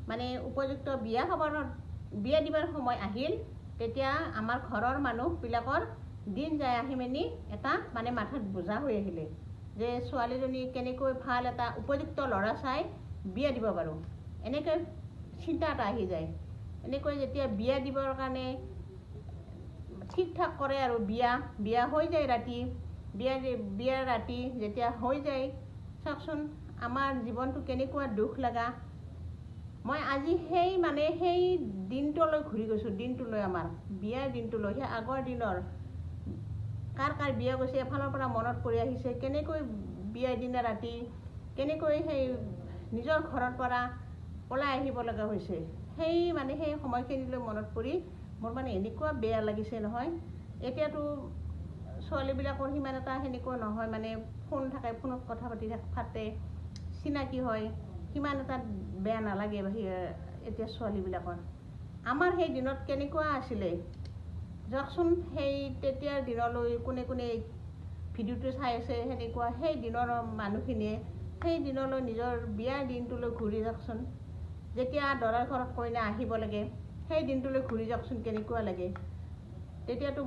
মানে উপযুক্ত বিয়া খাবৰ, বিয়া দিবাৰ সময় আহিল, তেতিয়া আমাৰ ঘৰৰ মানুহবিলাকৰ দিন যায় আহি মেলি এটা মানে মাথাত বোজা হৈ আহিলে যে ছোৱালীজনী কেনেকৈ ভাল এটা উপযুক্ত ল'ৰা চাই বিয়া দিব পাৰোঁ, এনেকৈ চিন্তা এটা আহি যায়। এনেকৈ যেতিয়া বিয়া দিবৰ কাৰণে ঠিক ঠাক কৰে আৰু বিয়া বিয়া হৈ যায়, ৰাতি বিয়া বিয়াৰ ৰাতি যেতিয়া হৈ যায়, চাওকচোন আমাৰ জীৱনটো কেনেকুৱা দুখ লগা। মই আজি সেই মানে সেই দিনটোলৈ ঘূৰি গৈছোঁ, দিনটোলৈ, আমাৰ বিয়াৰ দিনটোলৈ, সেই আগৰ দিনৰ কাৰ কাৰ বিয়া গৈছে এফালৰ পৰা মনত পৰি আহিছে, কেনেকৈ বিয়াৰ দিনা ৰাতি কেনেকৈ সেই নিজৰ ঘৰৰ পৰা ওলাই আহিব লগা হৈছে, সেই মানে সেই সময়খিনিলৈ মনত পৰি মোৰ মানে এনেকুৱা বেয়া লাগিছে নহয়। এতিয়াতো ছোৱালীবিলাকৰ সিমান এটা সেনেকুৱা নহয়, মানে ফোন থাকে, ফোনত কথা পাতি পাতে, চিনাকি হয়, সিমান এটা বেয়া নালাগে এতিয়া ছোৱালীবিলাকৰ। আমাৰ সেই দিনত কেনেকুৱা আছিলে যাওকচোন, সেই তেতিয়াৰ দিনলৈ কোনে কোনে ভিডিঅ'টো চাই আছে, সেনেকুৱা সেই দিনৰ মানুহখিনিয়ে সেই দিনলৈ নিজৰ বিয়াৰ দিনটোলৈ ঘূৰি যাওকচোন। যেতিয়া দৰাৰ ঘৰত কইনা আহিব লাগে সেই দিনটোলৈ ঘূৰি যাওকচোন, কেনেকুৱা লাগে। তেতিয়াতো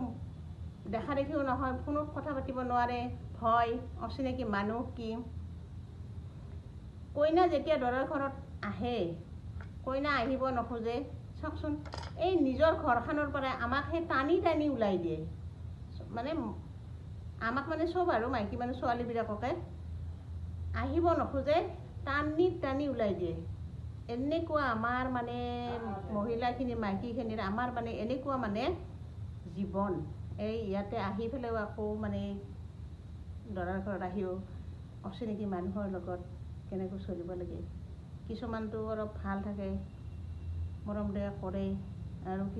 দেখা দেখিও নহয়, ফোনত কথা পাতিব নোৱাৰে, ভয়, অচিনাকি মানুহ কি। কইনা যেতিয়া দৰাৰ ঘৰত আহে, কইনা আহিব নোখোজে, চাওকচোন এই নিজৰ ঘৰখনৰ পৰাই আমাক সেই টানি টানি ওলাই দিয়ে, মানে আমাক মানে চব আৰু মাইকী মানুহ ছোৱালীবিলাককে আহিব নোখোজে, টানি টানি ওলাই দিয়ে। এনেকুৱা আমাৰ মানে মহিলাখিনি মাইকীখিনিৰ আমাৰ মানে এনেকুৱা মানে জীৱন। এই ইয়াতে আহি পেলাইও আকৌ মানে দৰাৰ ঘৰত আহিও অচিনাকি মানুহৰ লগত কেনেকৈ চলিব লাগে। কিছুমানটো অলপ ভাল থাকে, মৰম দয়া কৰে আৰু